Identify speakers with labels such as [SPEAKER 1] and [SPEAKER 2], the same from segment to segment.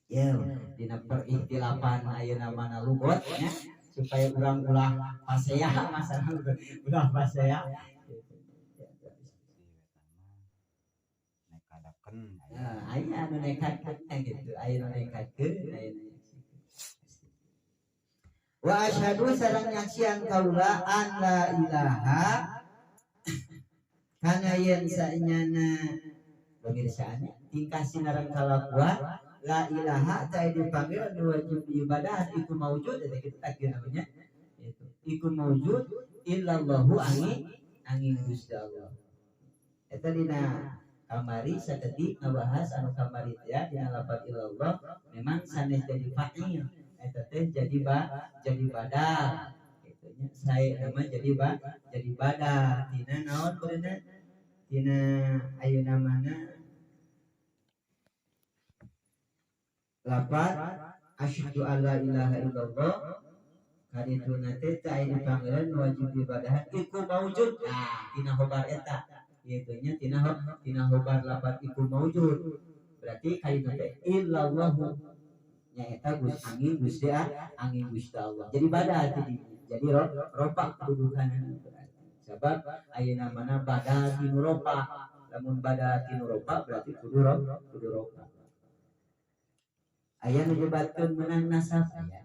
[SPEAKER 1] Ya, dina perikhtilafan ayeuna mana lugot nya, supaya urang ulah pasea, masalah ulah pasea.
[SPEAKER 2] Nekadakeun.
[SPEAKER 1] Nah, aya anu nekatkeun gitu, aya anu nekatkeun, aya anu. Wa asyhadu sareng nyaksian kaula an la ilaha kana yen saenyana pemirsaannya tingkah sinareng kalakuan la ilaha ta dipanggil anu wajib ibadah iku maujud, eta kitu takdir namanya itu iku maujud illallahu angin angin Gusti Allah. Eta dina kamari sakedik ngabahas anu kamari teh ya, dina lafaz illallah memang sanes jadi fa'il, eta teh jadi ba jadi badal kitu nya, sae nama jadi ba jadi badal tina naon beureunan tina ayeuna mana lafaz asyhadu alla ilaha illallah kadituna teh teu aya dipanggilan wajib ibadahan iku maujud. Nah, tina khobar eta kitu nya, tina khobar lafaz iku maujud berarti kadituna teh illallahu nyaeta Gusti angin Gusti angin Gusti Allah jadi badal jadi ropak kedudukanna berarti sabab ayeuna mana badal tinu ropak, lamun badal tinu ropak berarti kudu ropak. Aya nu nyebatkeun meunang nasab aya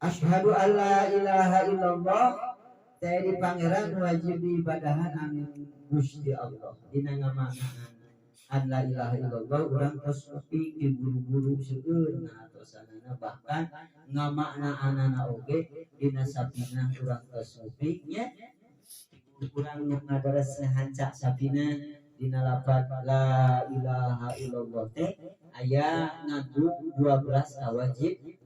[SPEAKER 1] asyhadu alla ilaha illallah teh di pangeran wajib diibadahan angin Gusti Allah. Dina ngamaknaan an la ilaha illallah urang tos nepi di guru-guru seueur ngatosanana, bahkan ngamaknaanana oge dina sapinah urang tos nepi nya, urang nu ngadares ngahanca sapinah dina lafaz la ilaha illallah teh aya ngandung 12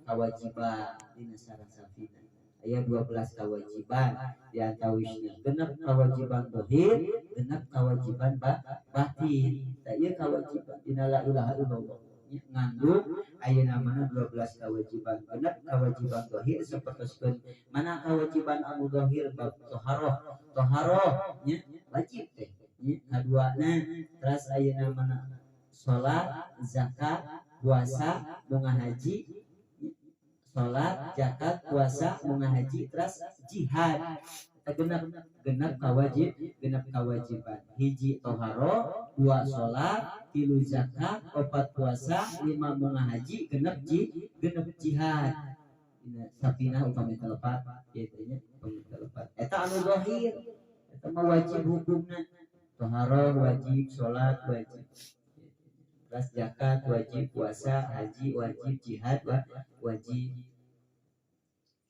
[SPEAKER 1] kewajiban dina sareng sapinah aya 12 kewajiban, di antawisna genep kewajiban zahir, genep kewajiban batin. Tah ieu kewajiban dina la ilaha illallah ngandung ayeuna mana 12 kewajiban, genep kewajiban zahir sapertoskeun mana kewajiban anu zahir bab taharah, taharah nya wajib teh nya, kaduana teras ayeuna mana salat, zakat, puasa, bunga haji, salat, zakat, puasa, bunga haji, teras jihad. Genep genep kawajib, genep kewajiban. Hiji toharo, dua salat, tilu zakat, opat puasa, lima bunga haji, genep jihad. Sapinah upami telepat kitu nya, upami telepat. Eta anu zahir, eta mah wajib hukumna. Toharo wajib, salat wajib. Terus zakat wajib, puasa, haji wajib, jihad wajib.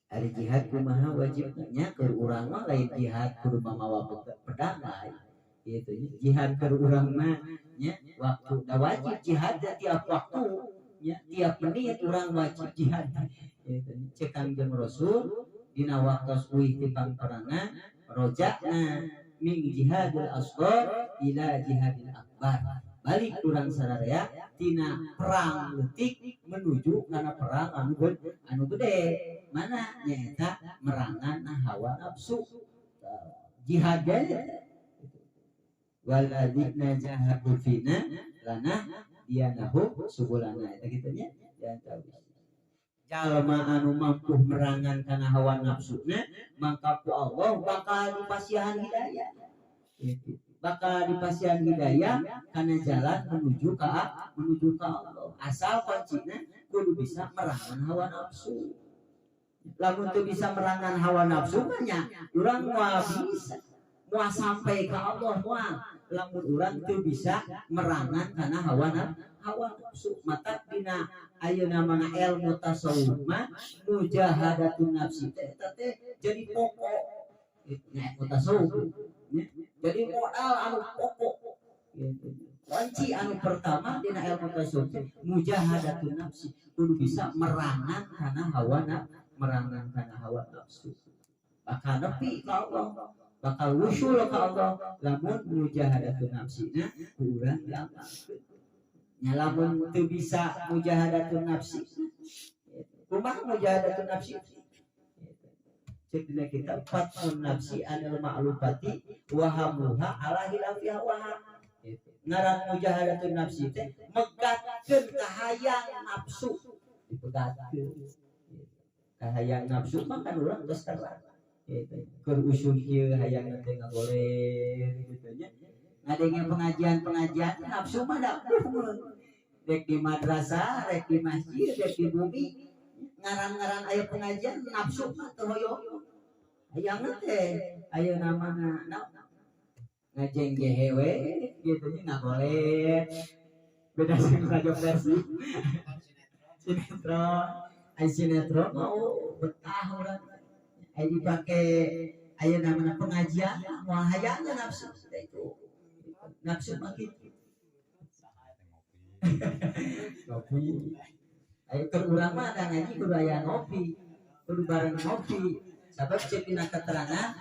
[SPEAKER 1] Ari jihad kumaha wajibnya keur urang mah lain jihad kudu mamawa pedang lain. Gitu nya. Jihad keur urang mah nya waktu da wajib jihad da tiap waktu nya, tiap menit urang wajib jihad. Gitu nya. Cek Kangjeng Rasul dina waktos uih ti pangperangan rojakna min jihadil asghar ila jihadil akbar. Balik urang sararea tina perang leutik menuju kana perang anu gede. Mana nyaeta merangan hawa nafsu. Jihad ge waladzina jahadu fina lana dianahu subulana eta kitu nya, diantawis. Jalma anu mampu merangan kana hawa nafsuna mangka ku Allah bakal dipasihan hidayah. Gitu. Bakal dipasihan hidayah kana jalan menuju ka Allah. Asal kuncina kudu bisa merangan hawa nafsu. Lamun teu bisa merangan hawa nafsu mah nya urang moal bisa, moal sampai ka Allah moal. Lamun urang teu bisa merangan kana hawa nafsu. Mata dina ayeuna mana ilmu tasawuf mah mujahadatun nafsi teh eta teh jadi pokok. Nya ilmu tasawuf nya jadi modal anu pokok. Gitu. Kunci anu pertama dina ilmu tasawuf teh mujahadatun nafsi, kudu bisa merangan kana hawa merangan kana hawa nafsu. Bakal nepi ka Allah, bakal wusul ka Allah lamun mujahadatun nafsina ku urang diamalkeun. Nya lamun teu bisa mujahadatun nafsi, kumaha mujahadatun nafsi? Cek dina kitab Fathun Nafsi anil ma'lufati wa hamluha ala hilafiha waha. Ngaran mujahadatun nafsi teh megatkeun kahayang. Hayang nafsu dipegatkeun. Ka hayang nafsu mah kan urang geus terang. Gitu. Keur usum kieu hayang teh ngagoler gitu nya. Ngadenge pengajian-pengajian nafsu mah da rek di madrasah, rek di masjid, rek di bumi, ngaran-ngaran aya pengajian nafsu mah teu hoyong. Hayang teh aya namana ngajenggehe we gitu nya ngagoler. Beda sing rajo versi sinetron, ai sinetron mau betah urang. Ai dipake aya namana pengajian moal hayang nafsu itu. Nafsu mah kitu. Ngopi. Ayo keur urang mah ada ngaji kudu aya ngopi, kudu bareng ngopi. Sabab cek dina keterangan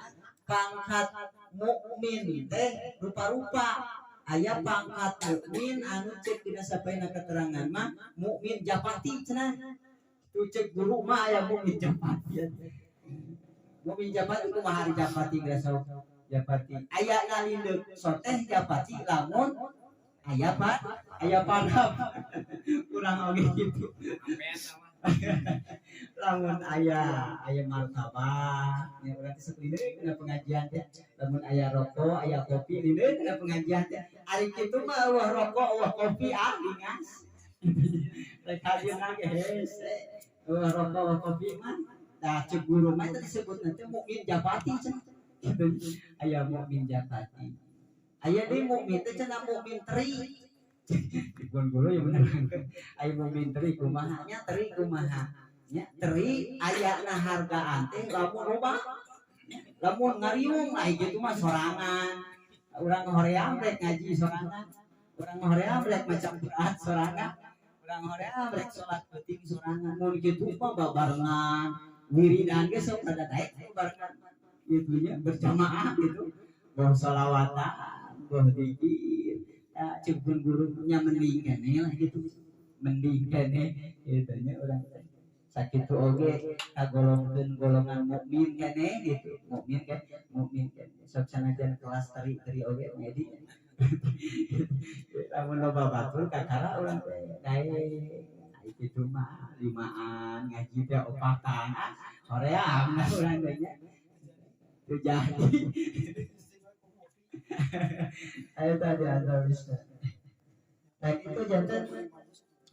[SPEAKER 1] pangkat mukmin teh rupa-rupa. Aya pangkat mukmin anu cek dina sapaina keterangan mah mukmin japati cenah. Tu cek guru mah aya mukmin japati. Mukmin japati kumaha ari japati geus sok japati. Aya ngalindeuk soteh japati lamun aya pak, aya panap. Kurang oge gitu. Lamun aya aya martabak, nya urang teh sok lindeuk dina pengajian teh. Lamun aya rokok, aya kopi lindeuk dina pengajian teh. Ari kitu mah eueuh rokok, eueuh kopi ah lingas. Rek hadirna ge hese. Eueuh rokok, eueuh kopi mah tah cek guru mah teh disebutna teh mukmin japati cenah. Gitu. Aya mukmin japati. Aya deui mukmin teh cenah mukmin teri. Dipun guru ya bener. Aya mukmin teri kumaha nya teri kumaha. Nya teri ayana hargaan teh lamun loba. Lamun ngariung ai kitu mah sorangan. Urang hoream rek ngaji sorangan. Urang hoream rek maca Quran sorangan. Urang hoream rek salat peuting sorangan. Mun kitu mah babarengan. Wiridan ge sok rada daek barengan. Gitu nya berjamaah gitu. Boh sholawatan, boh dzikir. Ya, cek pun gurunya mending keneh lah gitu. Mending keneh gitu nya urang teh. Sakitu oge kagolongkeun golongan mukmin keneh gitu. Mukmin kan, mukmin kan. Sok sanajan kelas teri-teri oge ngedi. Lamun loba batur kakara urang teh daek. Ai kitu mah limaan ngaji teh opatan. Ah, hoream lah urang teh nya. Teu jadi. Ayo tadi ada bisa. Nah itu jantan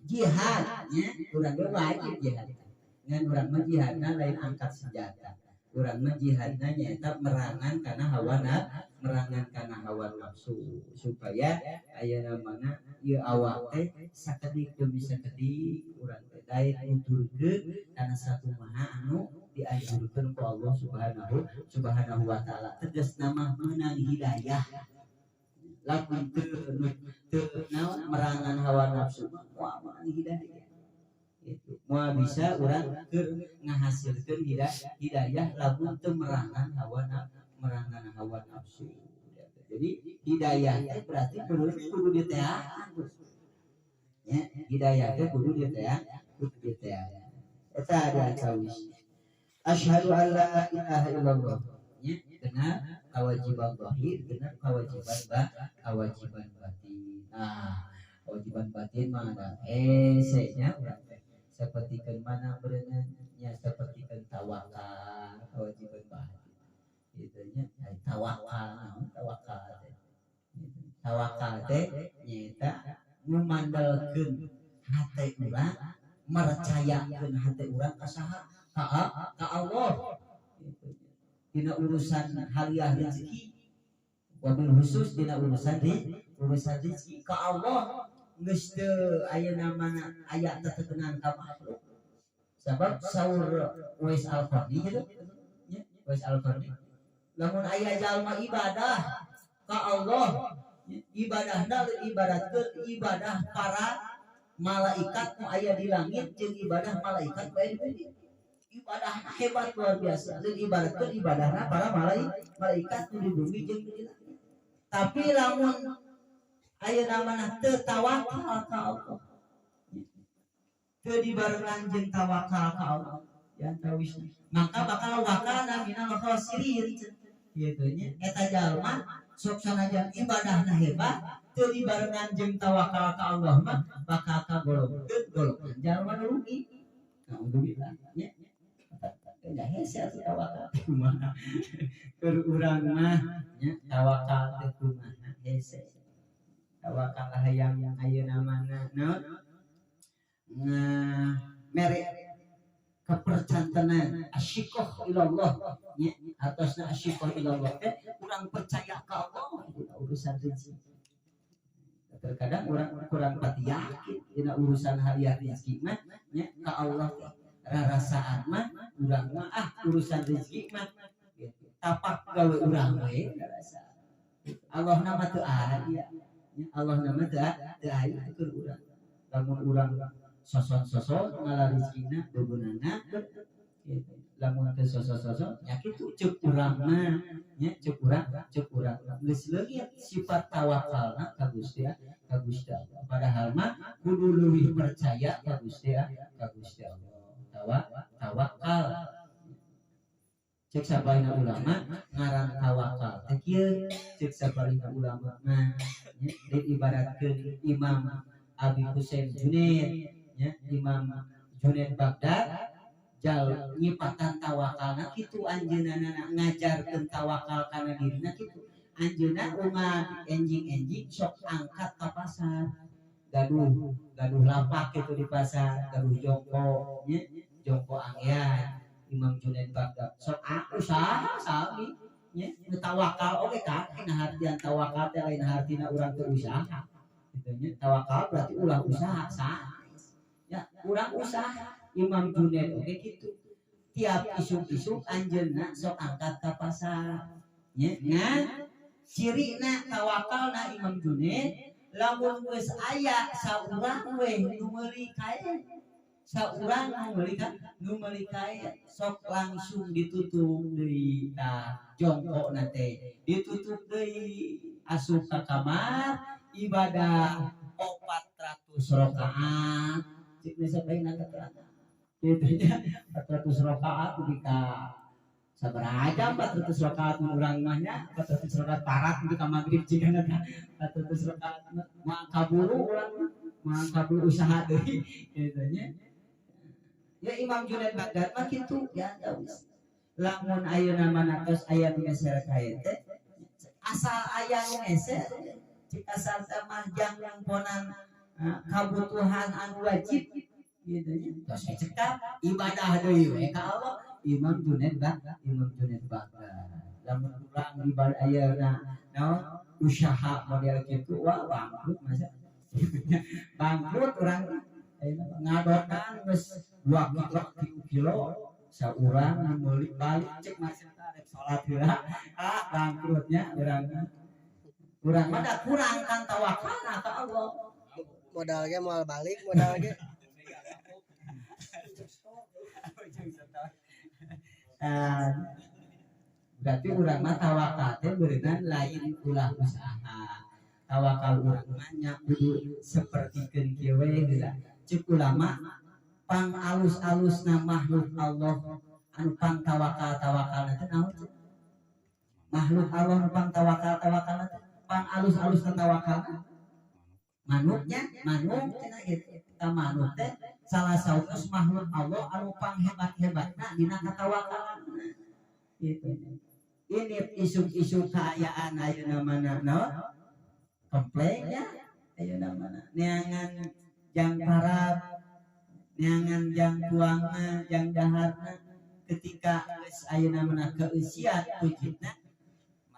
[SPEAKER 1] jihad, ya. Urang ge wajib jihad. Ngan urang mah jihadna lain angkat senjata. Urang mah jihadna nyaeta merangan kana hawa merangan kana hawa nafsu supaya aya namana ieu awak teh sakedik demi sakedik urang teh daek nuturkeun kana sakumaha anu dianjurkeun ku Allah Subhanahu wa taala. Tegasna mah meunang hidayah. Lamun teu naon merangan hawa nafsu mah moal meunang hidayah. Gitu. Moal bisa urang keur ngahasilkeun hidayah lamun teu merangan hawa merangan hawa nafsu. Jadi hidayah teh berarti kudu diteangan. Ya, hidayah teh kudu diteangan, kudu diteangan. Eta ada cawis. Asyhadu an la ilaha illallah. Ya, benar kewajiban zahir, benar kewajiban kewajiban batin. Nah, kewajiban batin mah ada hese-nya urang teh. Sapertikeun mana berenang nya sapertikeun tawakal, kewajiban batin. Gitu nya, tawakal, naon tawakal teh. Gitu. Tawakal teh nyaeta ngumandelkeun hate urang, mercayakeun hate urang ka saha? Ka Allah. Gitu. Dina urusan haliah rezeki, wabil khusus dina urusan urusan rezeki ka Allah geus teu aya namana aya tetekenan ka makhluk. Sabab saur Uwais Al-Qarni gitu nya, Uwais Al-Qarni lamun aya jalma ibadah ka Allah, ibadahna ibaratkeun ibadah para malaikat nu aya di langit jeung ibadah malaikat nu aya di bumi. Ibadahna hebat luar biasa. Lain ibaratkeun ibadahna para malaikat nu di bumi jeung di langit. Tapi lamun aya namana teu tawakal ka Allah, teu dibarengan jeung tawakal ka Allah, ya tawisna, maka bakal wakana minal khasirin. Gitu nya. Eta jalma sok sanajan ibadahna hebat, Teu dibarengan jeung tawakal ka Allah mah bakal kagolongkeun golongan jalma nu rugi. Naudzubillah nya. Da hese atuh tawakal kumaha. Keur urang mah nya tawakal teh kumaha hese. Tawakal hayang ayeuna mana naon? Mere kepercantenan asyikoh ilallah nya, artosna asyikoh ilallah teh urang percaya ka Allah dina urusan rezeki. Terkadang urang kurang pati yakin dina urusan harian rezeki mah nya ka Allah teh. Rarasaan mah urang mah urusan rezeki mah gitu. Tapak gawe urang we rarasaan. Allah nama teu aya nya, Allah nama teu aya keur urang. Lamun urang sosok-sosok ngala rezekina bebeunana gitu. Lamun teu sosok-sosok nya kitu ceuk urang mah nya, ceuk urang geus leungit sifat tawakalna ka Gusti ka Gusti Allah. Padahal mah kudu leuwih percaya ka Gusti ka Gusti Allah. Tawakal cek sabarina ulama ngaran tawakal teh kieu cek sabarina ulama mah nya, diibaratkeun Imam Abi Husain Junaid nya, Imam Junaid Baghdad jal nyipatan tawakalna kitu anjeunna ngajarkeun tawakal kana dirina kitu. Anjeunna unggal enjing-enjing sok angkat ka pasar, gaduh lapak kitu di pasar, gaduh jongko nya, jongko anggean Imam Junaid Baghdad sok usaha sami nya, tawakal oge kan hartian tawakal teh lain hartina urang teu usaha kitu nya. Tawakal berarti ulah usaha sanes ya, urang usaha. Imam Junaid oge kitu tiap isuk-isuk anjeunna sok angkat ka pasar nya. Ngan cirina tawakalna Imam Junaid lamun geus aya saurang we nu meuli kaen, saurang nu meuli kan nu meuli kaen sok langsung ditutup deui tah jongkokna teh ditutup deui, asup ka kamar ibadah 400 rakaat cik geus sabaina keterangan kitu nya. 400 rakaat dugi ka sabaraha jam 400 rakaat urang mah nya, 400 rakaat parat dugi ka magrib cigana 400 rakaat mah kaburu urang mah kaburu usaha deui kitu nya. Ya Imam Junaid Baghdad mah kitu ya geus. Lamun ayeuna mah tos aya nu meser kae teh asal aya nu meser cik asal teh mah jang ponan kabutuhan anu wajib gitu nya. Tos cekap ibadah deui we ka Allah. Imam Junaid Baghdad lamun urang ibadah ayeuna naon usaha model kitu wah bangkrut masa bangkrut urang ayeuna ngadonan geus 2 kilo 3 kilo saurang meuli balik cek masyarakat rek salat heula bangkrutnya urang urang mah da kurang kan tawakalna ka Allah.
[SPEAKER 2] Modal ge moal balik modal ge.
[SPEAKER 1] Berarti urang mah tawakal teh beureunan lain ulah usaha. Tawakal urang mah nya kudu sapertikeun kieu we heula. Ceuk ulama pang alus-alusna makhluk Allah anu pang tawakal-tawakalna teh naon ceuk? Makhluk Allah anu pang tawakal-tawakalna teh pang alus-alusna tawakalna manuknya, manuk cenah kitu. Eta manuk teh salah sawios makhluk Allah anu pang hebat-hebatna dina katawakalanna kitu. Ini isuk-isuk kaayaan ayeuna mana naon? Kompleknya ayeuna mana neangan jang parab, neangan jang tuangna, jang daharna ketika geus ayeuna mana keusian kujitna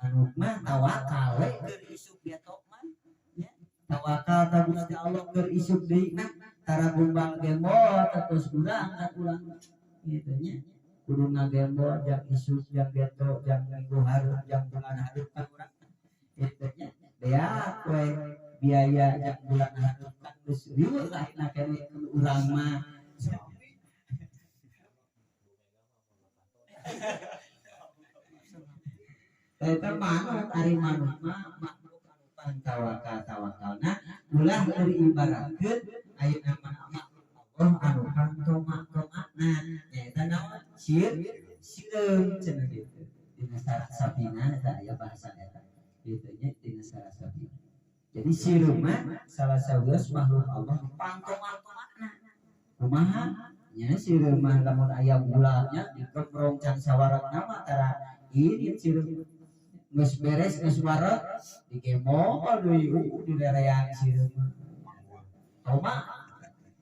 [SPEAKER 1] manuk mah tawakal we keur isuk betok mah nya. Tawakal ka Gusti Allah keur isuk deui mah tara gumbang gembol terus urang kan urang kitu nya. Kudu ngagembol jang isuk jang betok jang minggu hareup jang bulan hareup kan urang kitu nya. Beak we biaya jang bulan hareup kan geus riweuh lah na kene urang mah. Eta manuk ari manuk mah makhluk anu pang tawakal tawakalna ulah keur ibaratkeun ayeuna mah makhluk Allah anu pang tomak-tomakna nyaeta naon sireum cenah kitu dina sarah sapina eta aya bahasa eta kitu nya dina sarah sapina. Jadi Jadi sireum mah salah sawios makhluk Allah pangtoma-tomana. Kumaha nya sireum mah? Lamun aya gulanya digembrong can sawareg mah tara ini sireum. Geus beres, geus wareg, digembong deui, dilerean sireum mah. Toma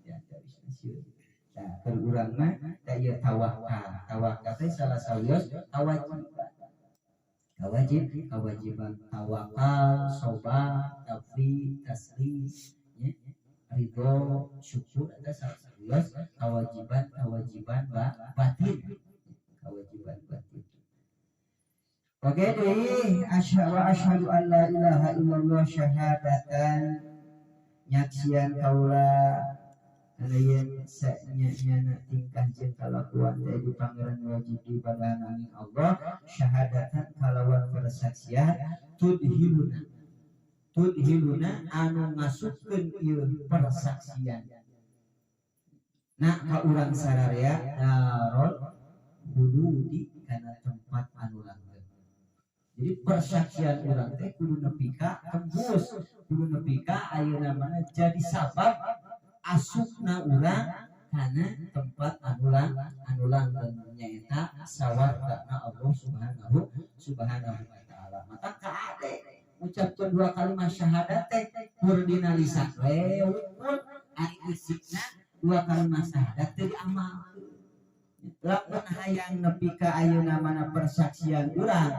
[SPEAKER 1] ya sireum. Nah, keur urang mah da ieu tawakal. Tawakal teh salah sawios kewajiban. Kewajiban tawakal, sobar, tafwid, taslim, ya, ridho, syukur eta salah sawios kewajiban, kewajiban batin. Kewajiban batin. Oke deui, asyhadu wa asyhadu an la ilaha illallah syahadatan nyaksian kaula kana yen sanya-nyana tingkah jeung kalakuan teh di Pangeran wajib diibadahan angin Allah, syahadatan kalawan persaksian, tudhiluna, tudhiluna anu ngasupkeun ieu persaksian na ka urang sararea, darul khuludi kana tempat anu langgeng. Jadi persaksian urang teh kudu nepi ka tembus, kudu nepi ka ayeuna mana jadi sabab asupna urang kana tempat anu langgeng, nyaeta sawargana Allah Subhanahu Subhanahu wa taala. Maka kaade ucapkeun dua kalimat syahadat teh kur dina lisan we wungkul, ari eusina dua kalimat syahadat teu diamalkeun. Lamun hayang nepi ka ayeuna mana persaksian urang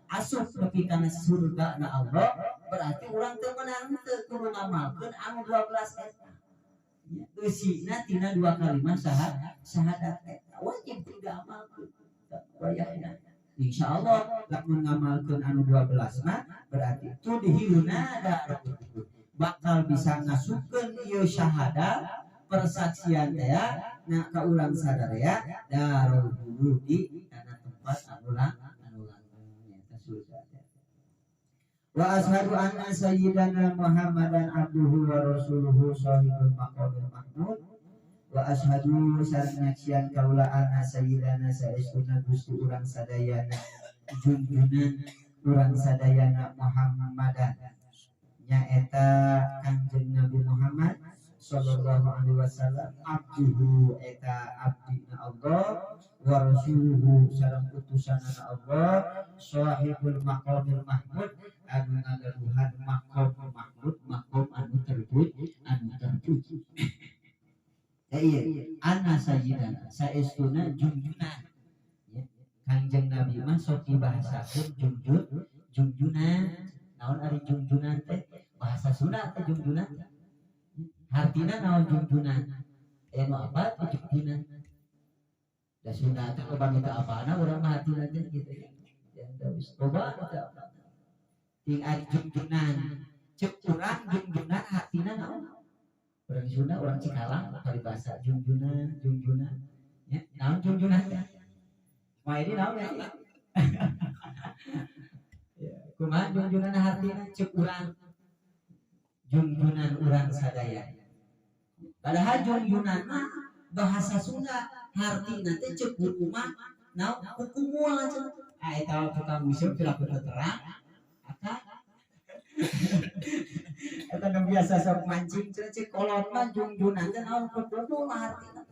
[SPEAKER 1] asup nepi kana surga na Allah, berarti urang teu meunang teu, kudu ngamalkeun anu 12 eta. Eusina tina dua kalimat syahadat eta wajib diamalkeun wayahna. Insyaallah lamun ngamalkeun anu 12 mah berarti tudhiluna bakal bisa ngasupkeun ieu syahadat persaksian teh na ka urang sadaya darul khuludi kana tempat anu langgeng, nyaeta surga. Wa asyhadu anna sayyidana Muhammadan abduhu wa rasuluhu sahibul maqamil mahmud. Wa asyhadu sareng nyaksian kaula, anna sayyidana saestuna gusti urang sadayana, junjunan urang sadayana, Muhammadan nyaeta Kanjeng Nabi Muhammad sallallahu alaihi wasallam, abduhu eta abdina Allah, wa rasuluhu sareng utusanana Allah, sahibul maqamil mahmud anu ngagaduhan maqam mahmud, maqam anu terpuji, anu terpuji. Ya iya, anna sayyidana saestuna junjunan ya. Kanjeng Nabi mah sok dibahasakeun junjunan. Naon ari junjunan teh? Bahasa Sunda teh junjunan hartina naon? Junjunan nu apa teh junjunan? Da Sunda teh loba nu teu apana urang mah hartina teh gitu ya. Ya wis loba nu teu apa. Ting ari junjunan cek urang junjunan hartina naon? Orang Sunda, orang Cikalang paribasa junjunan, junjunan ya naon junjunan teh? Mah ini naon ya? Ya, kumaha junjunan hartina cek urang junjunan urang sadaya? Padahal junjunan mah bahasa Sunda hartina teh cek guru mah naon? Kukumul cenah. Ah, eta tukang museum piraku teu terang aka eta nu biasa sok mancing cenah. Cek kolot mah junjunan teh naon? Kukumul hartina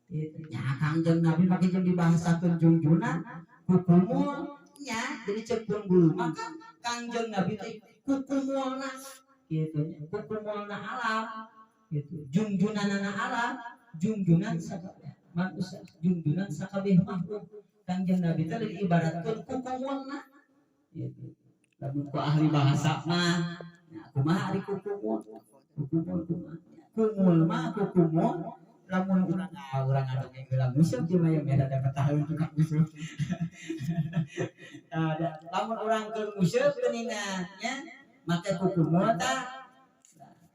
[SPEAKER 1] gitu nya. Kangjeng Nabi make jeung dibahasakeun junjunan kukumul nya. Jadi cek pun guru mah kan Kangjeng Nabi teh kukumulna gitu nya, kukumulna alam gitu, jungjunanana alam, jungjunan sakabeh manusia, jungjunan sakabeh makhluk. Kangjeng Nabi teh diibaratkeun kukumulna gitu. Lamun ku ahli bahasa mah ya, kumaha ari kukumul? Kukumul kumaha? Kumul mah kukumul lamun urang, ah, urang ngadongeng heula musuh kieu mah ya, dapat tahun tukang musuh. Nah, lamun urang keur musuh geuningan nya make kukumul tah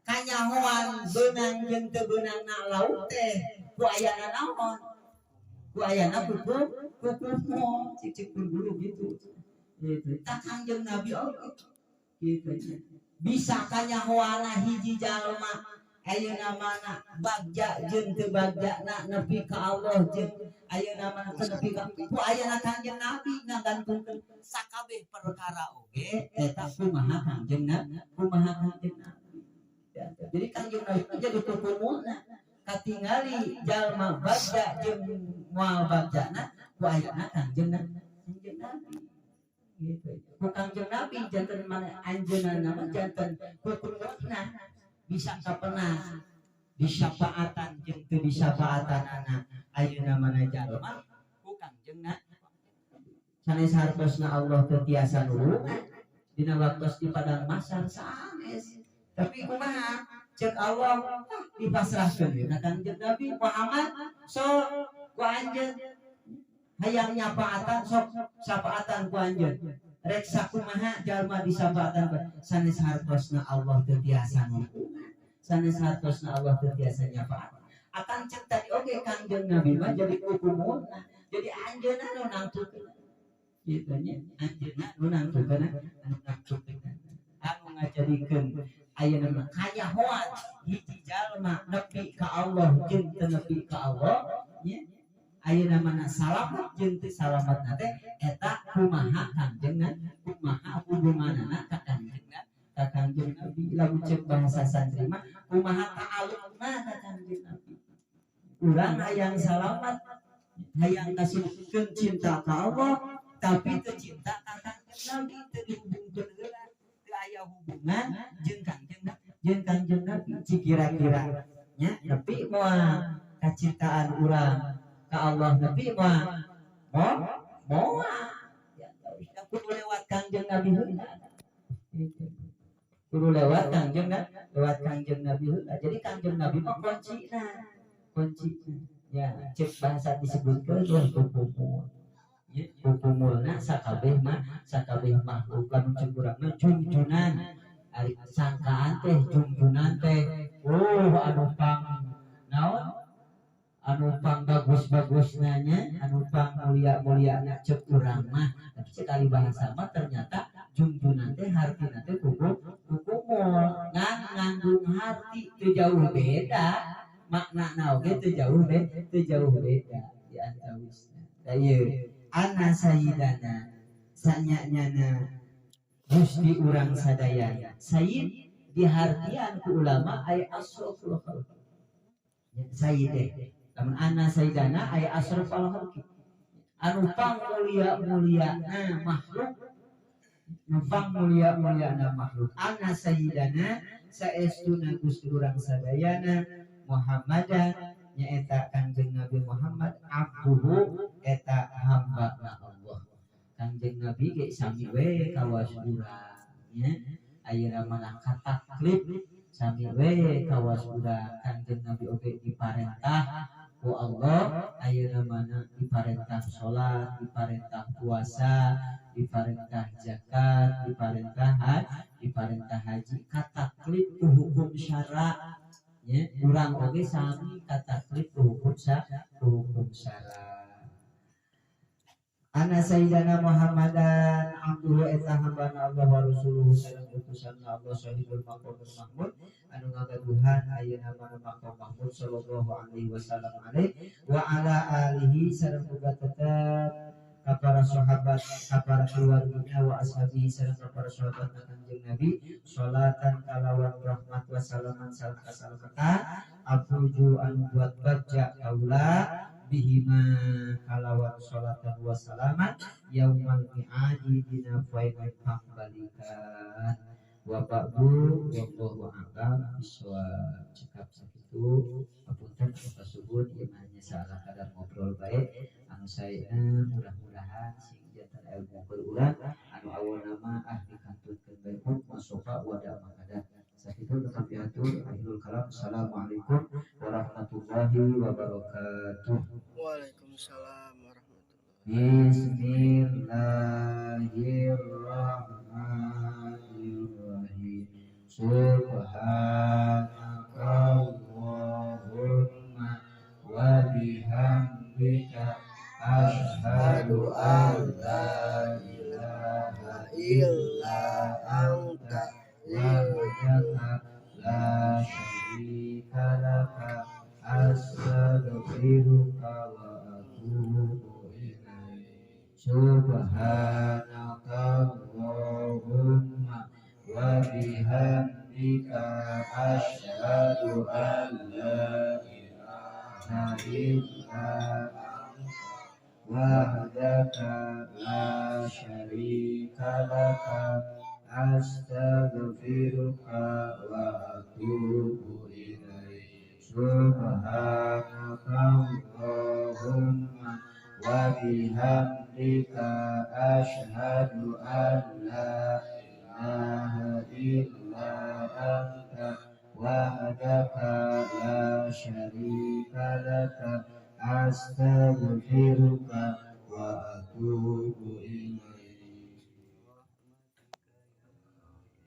[SPEAKER 1] kanyahoan beunang jeung teu beunangna lauk teh ku ayana naon? Ku ayana kukumul. Cik cik guru gitu gitu. Tah, Kangjeng Nabi oge gitu, bisa kanyahoana hiji jalma. Ayeuna mana bagja jeung teu bagjana nepi ka Allah jeung ayeuna mana teu nepi ka ku ayeuna Kangjeng Nabi ngagantungkeun sakabeh perkara oge eta kumaha Kangjeng Nabi, kumaha Kangjeng Nabi. Jadi Kangjeng Nabi jadi kukumulna katingali jalma bagja jeung moal bagjana ku ayeuna Kangjeng Nabi, Kangjeng Nabi gitu. Ku Kangjeng Nabi janten mana anjeunna mah janten kukumulna bisa kapena disyafaatan jeung teu disyafaatanana ayeuna mana jalma ku Kangjeng Nabi. Sanes hartosna Allah teu tiasa nulungan dina waktos di padang mahsyar sanes, tapi kumaha cek Allah dipasrahkeun we ka Kangjeng Nabi Muhammad, sok ku anjeun hayang nyafaatan, sok syafaatan ku anjeun, rek sakumaha jalma disafaatan. Sanes hartosna Allah teu tiasa nulungan, sanes hartosna Allah teu tiasa nyafaatan, akan cek tadi oge Kangjeng Nabi mah jadi kukumulna, jadi anjeunna nu nangtukeun kitu nya, anjeunna nu nangtukeun, anu nangtukeun anu ngajadikeun ayeuna mah kanyahoan hiji jalma nepi ka Allah jeung teu nepi ka Allah nya, ayeuna mana salamat jeung teu salamatna teh eta kumaha Kangjeng Nabi, kumaha hubunganana ka Kangjeng Nabi, ka Kangjeng Nabi. Lamun cek bahasa santri mah kumaha ta'alluqna ka Kangjeng Nabi. Urang hayang salamat, hayang kasupkeun cinta ka Allah, tapi teu cinta ka Kangjeng Nabi, teu dihubungkeun heula, teu aya hubungan jeung Kangjeng Nabi, jeung Kangjeng Nabi. Cik kira-kira nya nepi moal kacintaan urang ka Allah, nepi moal moal ya, kudu lewat Kangjeng Nabi heula gitu. Kudu lewat Kangjeng Nabi, lewat Kangjeng Nabi heula. Jadi Kangjeng Nabi mah kuncina, kuncina ya, cek bahasa disebutkeun wah kukumul ya, kukumulna sakabeh mah, sakabeh makhluk. Lamun cek urang mah jungjunan, ari sangkaan teh jungjunan teh oh anu pang naon, anu pang bagus-bagus nanya, anu pang mulia-mulia cek urang mah, tapi sekali bahasa mah ternyata jungjunan teh hartina teh kukumul, ngan ngandung harti teu jauh beda makna oge teu jauh beda, teu jauh beda di antawisna. Da ieu anna sayyidana sanyanyana Gusti urang sadayana, sayyid dihartian ku ulama ay asroful khalqi, sayyid teh lamun anna sayyidana ay asroful khalqi, anu pang mulia-mulia na makhluk, nu pang mulia-mulia na makhluk. Anna sayyidana saestuna Gusti urang sadayana Muhammadan nyaeta Kangjeng Nabi Muhammad abduhu eta hamba na Allah. Kangjeng Nabi ge sami we kawas urang nya, ayeuna mana kataklif sami we kawas urang. Kangjeng Nabi oge diparentah ku Allah, ayeuna mana diparentah salat, diparentah puasa, diparentah zakat, diparentah haji, diparentah haji, kataklif ku hukum syara nya. Urang oge sami kataklif ku hukum ku hukum syara. Anna sayyidana Muhammadan abduhu eta hambana Allah wa rasuluhu sareng utusan Allah sahibul maqamul mahmud anu ngagaduhan ayeuna mana maqam mahmud sallallahu alaihi wasallam alaihi wa ala alihi sareng uga tetep ka para sahabat, ka para keluarganya, wa ashabihi sareng ka para sahabat Kangjeng Nabi salatan kalawan rahmat wa salaman sareng kasalamatan afuju anu buat bagja kaula bihima kalawan salatan wa salaman yaumal mi'adi dina poe pangbalikan. Wa ba'du, wallahu a'lam bishawab. Cekap sakitu, apunten kasuhun ieu mah nya salah kadar ngobrol bae anu saena, mudah-mudahan sing janten ilmu keur urang anu awalna mah ah dikantunkeun bae masofa wa da makada. Sakitu nu kapihatur, akhirul kalam, assalamualaikum warahmatullahi wabarakatuh.
[SPEAKER 2] Waalaikumsalam warahmatullahi.
[SPEAKER 1] Bismillahirrahmanirrahim. Subhanakallahumma wa bihamdika asyhadu an la ilaha
[SPEAKER 2] illa anta
[SPEAKER 1] wahdaka la syarika Astaghfiruka wa atubu ilaik. Subhanaka Allahumma wa bihamdika asyhadu an la ilaha illa anta wahdaka la syarika laka astaghfiruka wa atubu ilaik. Subhanaka Allahumma wa bihamdika asyhadu an la ilaha illa anta wahdaka la syarika laka astaghfiruka wa atubu ilaik.